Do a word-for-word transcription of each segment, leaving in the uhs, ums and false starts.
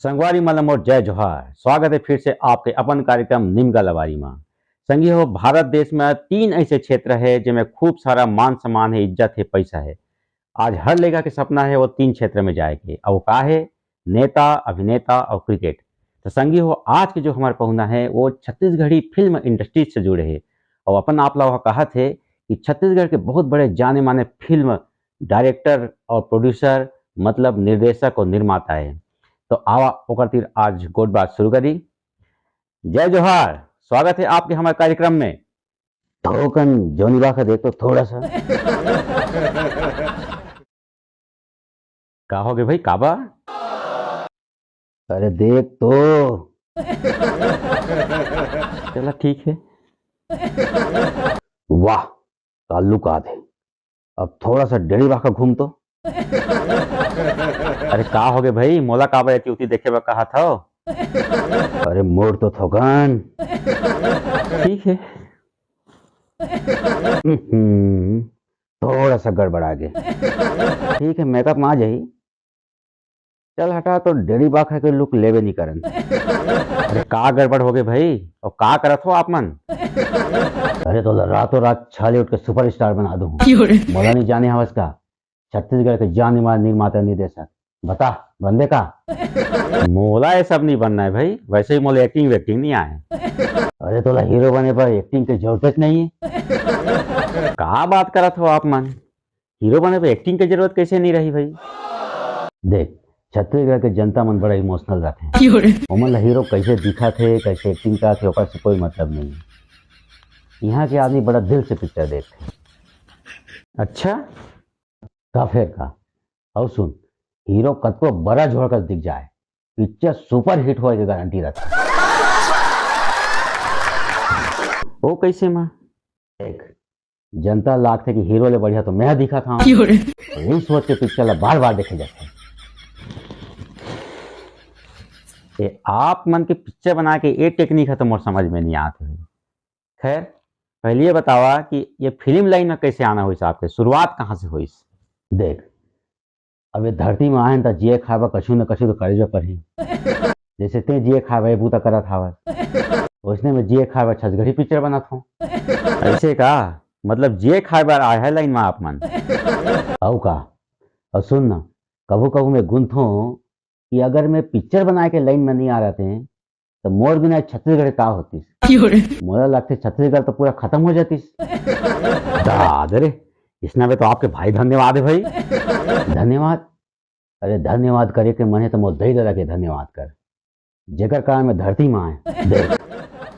संगवारी मन ल मोर जय जोहार। स्वागत हे फिर से आपके अपन कार्यक्रम निमगा लबारी म। संगी हो, भारत देश म तीन ऐसे क्षेत्र हे, जेमे खूब सारा मान सम्मान हे, इज्जत हे, पैसा हे। आज हर लइका के सपना हे वो तीन क्षेत्र में जाए के। अउ का हे? नेता, अभिनेता अउ cricket। त संगी हो, आज के जो हमर पहुना हे, वो छत्तीसगढ़ी film industry से जुड़े हे। अउ अपन आप ला ओह कहत हे कि छत्तीसगढ़ के बहुत बड़े जाने माने film director अउ producer, मतलब निर्देशक अउ निर्माता हे। तो आवा ओकर तीर आज गोठ बात शुरू करी। जय जोहार, स्वागत हे आपके हमर कार्यक्रम में। थोकन जोनी बा का देख तो थोड़ा सा। का होगे भाई, का बा? अरे देख तो। चला ठीक हे। वाह, का look आत हे। अब थोड़ा सा डेढ़ी बाखा घूम तो। अरे का होगे भाई, मोला काबर एती उती देखे बर कहत हव? अरे मोड़ तो थोकन। ठीक हे। हम्म, थोड़ा सा गड़बड़ा गे। ठीक हे, makeup में आ जाही। चल हटा, तो डेढ़ी बाखा के look लेबे नहीं करन। अरे का गड़बड़ होगे भाई, अउ का करत हो आप मन? अरे तो रातों रात छाले उठ के superstar बना दूं। मोला नहीं जाने हवस का? छत्तीसगढ़ के जाने माने निर्माता निर्देशक, बता, बनबे का? मोला ये सब नहीं बनना हे भाई, वैसे ही मोला acting वैक्टिंग नहीं आए। अरे तोला hero बने बर acting के जरूरत नहीं हे। का बात करत हो आप मन? Hero बने बर acting के जरूरत कैसे नहीं रही भाई? देख, छत्तीसगढ़ के जनता मन बड़ा emotional रथे। ओमन ला hero कैसे दिखत हे, कैसे acting करत हे, ओकर से कोई मतलब नहीं हे। यहाँ के आदमी बड़ा दिल से picture देखथे। अच्छा? का फेर का? अउ सुन, hero कतको बड़ा झोड़ कस दिख जाए, picture super hit होए के guarantee रथे। ओ कैसे मा? देख, जनता लागथे कि hero ले बढ़िया तो मैं दिखत हंव। यही सोच के picture ला बार-बार देखे जाथे। ए, आप मन के picture बना के ए technique ह तो मोर समझ में नहीं आत हे। खैर, पहले ये बतावा कि ये film line में कैसे आना होइस आपके, शुरुआत कहाँ से होइस? देख, अब ये धरती में आए हन त जिए खाए बर कछु न कछु तो करे बर पड़ही। जैसे ते जिए खाए बर ये बूता करत हावस, वैसने मैं जिए खाए बर छत्तीसगढ़ी picture बनात हूँ। ऐसे का? मतलब जिए खाए बर आए हे line में आप मन? अउ का? अउ सुन ना, कभू कभू मैं गुनथों कि अगर मैं picture बनाए के line में नहीं आ रहते, तो मोर बिना छत्तीसगढ़ का होतिस? मोला लगथे छत्तीसगढ़ तो पूरा खत्म हो जातिस। दाद रे, इसना में तो आपके भारी धन्यवाद हे भाई। धन्यवाद? अरे धन्यवाद करे के मन हे तो मोर दई ददा के धन्यवाद कर, जेकर कारण मैं धरती में आए। देख,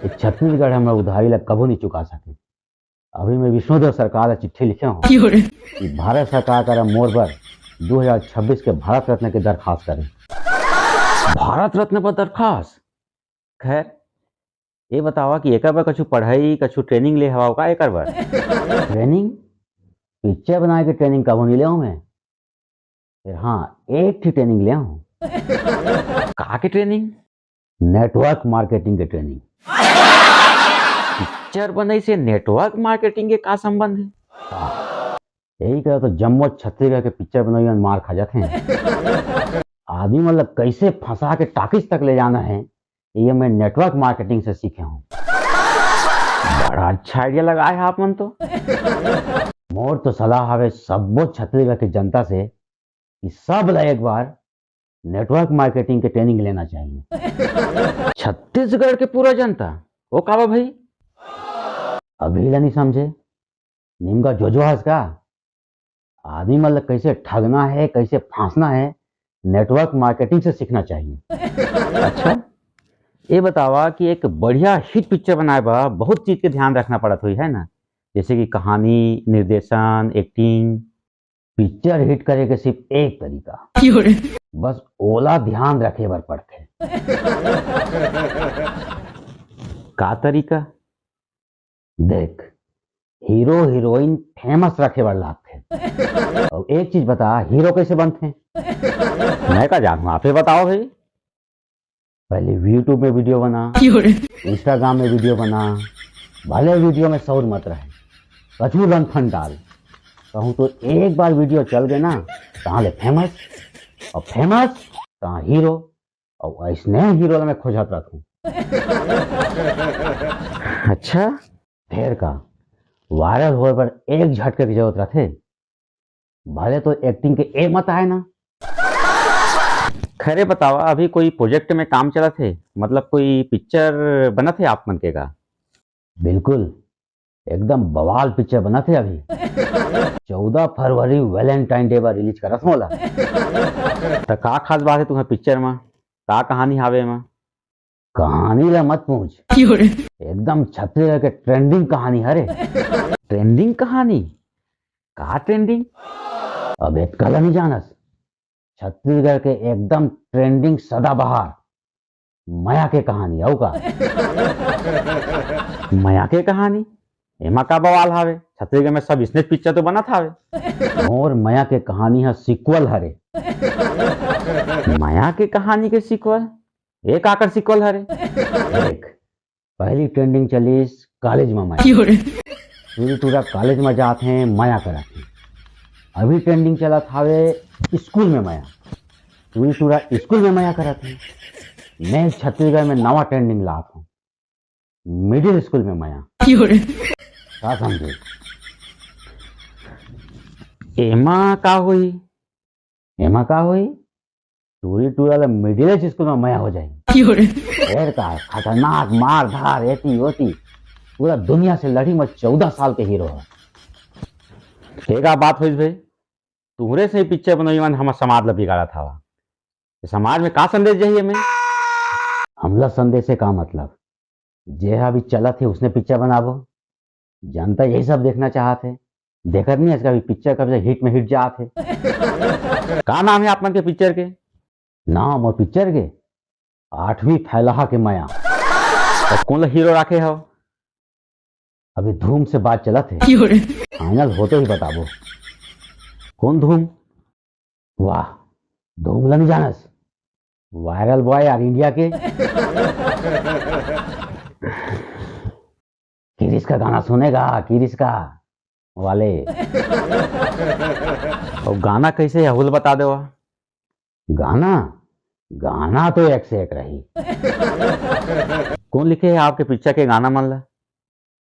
ये छत्तीसगढ़ हमर उधारी ला कभू नहीं चुका सके। अभी मैं विष्णुदेव सरकार ला चिट्ठी लिखे हूँ कि भारत सरकार करा मोर बर दू हजार छब्बीस के भारत रत्न के दरखास्त करे। भारत रत्न पर दरखास्त? खैर, ये बतावा कि एकर बर कछु पढ़ाई, कछु training ले हवा का एकर बर? Training? Picture बनाए के training कभू नहीं ले हूँ मैं। फिर हाँ, एक ठी training ले हूँ। का के training? Network marketing के training। Picture बनई से network marketing के का संबंध हे? यही करा तो जम्मो छत्तीसगढ़ के picture बनई मन मार खा जाथे। आदमी मन ला कैसे फंसा के टाकिस तक ले जाना हे, ये मैं network marketing से सीखे हूँ। बड़ा अच्छा idea लगाए हे आप मन तो। मोर तो सलाह हवे सब्बो छत्तीसगढ़ के जनता से कि सब ला एक बार network marketing के training लेना चाहिए। छत्तीसगढ़ के पूरा जनता? वो कावा भाई? अभी ला नहीं समझे? निमगा जोजो हस का? आदमी मन ला कैसे ठगना हे, कैसे फांसना हे, network marketing से सीखना चाहिए। अच्छा, ये बतावा कि एक बढ़िया hit picture बनाए बर बहुत चीज के ध्यान रखना पड़त होही, है ना? जैसे कि कहानी, निर्देशन, acting। Picture hit करे के सिर्फ एक तरीका, बस ओला ध्यान रखे बर पड़थे। का तरीका? देख, hero heroine famous रखे बर लागथे। अउ एक चीज बता, hero कैसे बनथे? मैं का जानहूं, आप ही बताओ भाई। पहले YouTube में video बना, Instagram में video बना, भले video में सौर मत रहे, कछु लंथन डाल, कहूँ तो एक बार video चल गए ना, तहाँ ले famous, और famous, तहाँ hero। अउ अइसने हीरो ला मैं खोजत रथूं। अच्छा, फेर का, वायरल होए बर एक झटके के जरूरत रथे, भले तो एक्टिंग के ए मत आए ना। खैर बतावा, अभी कोई प्रोजेक्ट में काम चलत हे, मतलब कोई पिक्चर बनत हे आप मन के का? बिल्कुल, एकदम बवाल पिक्चर बनत हे अभी। चौदह फरवरी वैलेंटाइन डे बर रिलीज करत हों ओला। त का खास बात हे तुम्हार पिक्चर में, का कहानी हावे एमा? कहानी ला मत पूछ, एकदम छत्तीसगढ़ के ट्रेंडिंग कहानी हरे। ट्रेंडिंग कहानी? का ट्रेंडिंग? अब एतका ला नहीं जानस? छत्तीसगढ़ के एकदम ट्रेंडिंग सदाबहार मया के कहानी, अउ का? मया के कहानी? एमा का बवाल हावे? छत्तीसगढ़ में सब इसने पिक्चर तो बनत हावे। मोर मया के कहानी ह सीक्वल हरे। मया के कहानी के सीक्वल? ए काकर सीक्वल हरे? देख, पहली ट्रेंडिंग चलिस कॉलेज में मया। टूरी टूरा कॉलेज में जात हे, मया करत हे। अभी ट्रेंडिंग चलत हावे स्कूल में मया। टूरी टूरा स्कूल में मया करत हे। मैं छत्तीसगढ़ में नवा ट्रेंडिंग लात हों, मिडिल स्कूल में मया। का समझे? एमा का होई? एमा का होई? टूरी टूरा ला मिडिल स्कूल में मया हो जाही। फेर का, खतरनाक मार धार, एती ओती, पूरा दुनिया से लड़ी में चौदह साल के हीरो हे। एक बात होइस भाई, तुहरे से ही पिक्चर बनोई मन हमर समाज ला बिगाड़त हवा। ये समाज में का संदेश जाही एमे? हमला संदेश से का मतलब? जे हा अभी चलत हे, उसने पिक्चर बनाबो। जनता यही सब देखना चाहत हे। देखत नहीं आजकल अभी पिक्चर कब से हिट में हिट जात हे। का नाम हे आप मन के पिक्चर के? नाम मोर पिक्चर के आठवीं फैलाहा के मया। त कोन ला हीरो राखे हव? अभी धूम से बात चलत हे। फाइनल होते ही बताबो। कोन धूम? वाह, धूम ला नहीं जानस? वायरल बॉय यार इंडिया के। किरिस का गाना सुनेगा, किरिस का वाले। अउ गाना कैसे हे, वो ला बता देवा। गाना? गाना तो एक से एक रही। कोन लिखे हे आपके पिक्चर के गाना मन ला?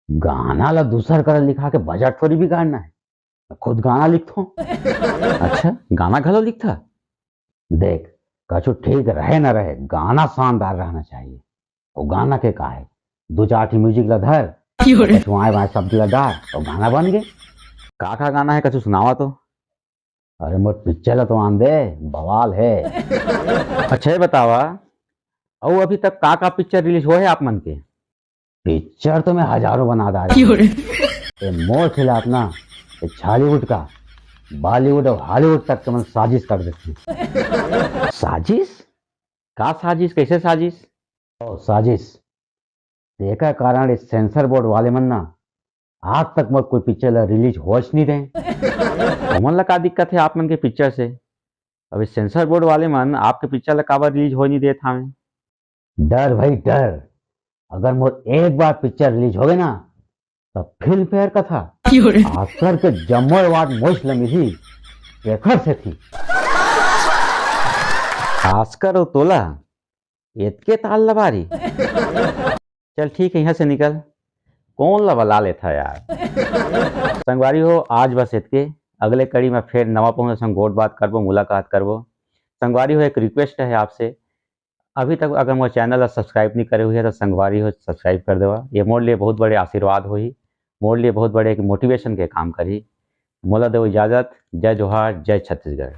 गाना ला दूसर करा लिखा के बजट थोड़ी बिगाड़ना हे। मैं खुद गाना लिखथों। अच्छा, गाना घलो लिखथा? देख, कछु ठीक रहे न रहे, गाना शानदार रहना चाहिए। अउ गाना के का हे, दू चार ठी म्यूजिक ला धर, कछु आए बाए शब्द ला डार, अउ गाना बन गे। का का गाना हे, कछु सुनावा तो। अरे मोर पिक्चर ला तो आन दे, बवाल हे। अच्छा ये बतावा, अउ अभी तक का का पिक्चर रिलीज होए हे आप मन के? पिक्चर तो मैं हजारों बना डारे। ए मोर खिलाफ ना, ए छॉलीवुड का, बॉलीवुड अउ हॉलीवुड तक के मन साजिश कर देथे। साजिश? का साजिश? कैसे साजिश? ओ साजिश, तेकर कारण इस सेंसर बोर्ड वाले मन ना आज तक मोर कोई पिक्चर ला रिलीज होच नहीं दे। तुमन ला का दिक्कत हे आप मन के पिक्चर से? अब इस सेंसर बोर्ड वाले मन आपके पिक्चर ला काबर रिलीज होए नहीं देत हावे? डर भाई डर, अगर मोर एक बार पिक्चर रिलीज हो गए ना, तब फिल्म फेयर कथा, ऑस्कर के जम्मो अवार्ड मोच ला मिलही, एकर सेती। ऑस्कर अउ तोला एतके ताल लबारी। चल ठीक हे, यहाँ से निकल, कोन ला बला लेथा यार। संगवारी हो, आज बस एतके, अगले कड़ी में फेर नवा पहुना संग गोठ बात करबो, मुलाकात करबो। संगवारी हो, एक रिक्वेस्ट हे आपसे, अभी तक अगर मोर चैनल ला सब्सक्राइब नहीं करे हुए हे तो संगवारी हो सब्सक्राइब कर देवा, ये मोर लिए बहुत बड़े आशीर्वाद होही, मोर लिए बहुत बड़े एक मोटिवेशन के काम करही। मोला देव इजाजत, जय जोहार, जय छत्तीसगढ़।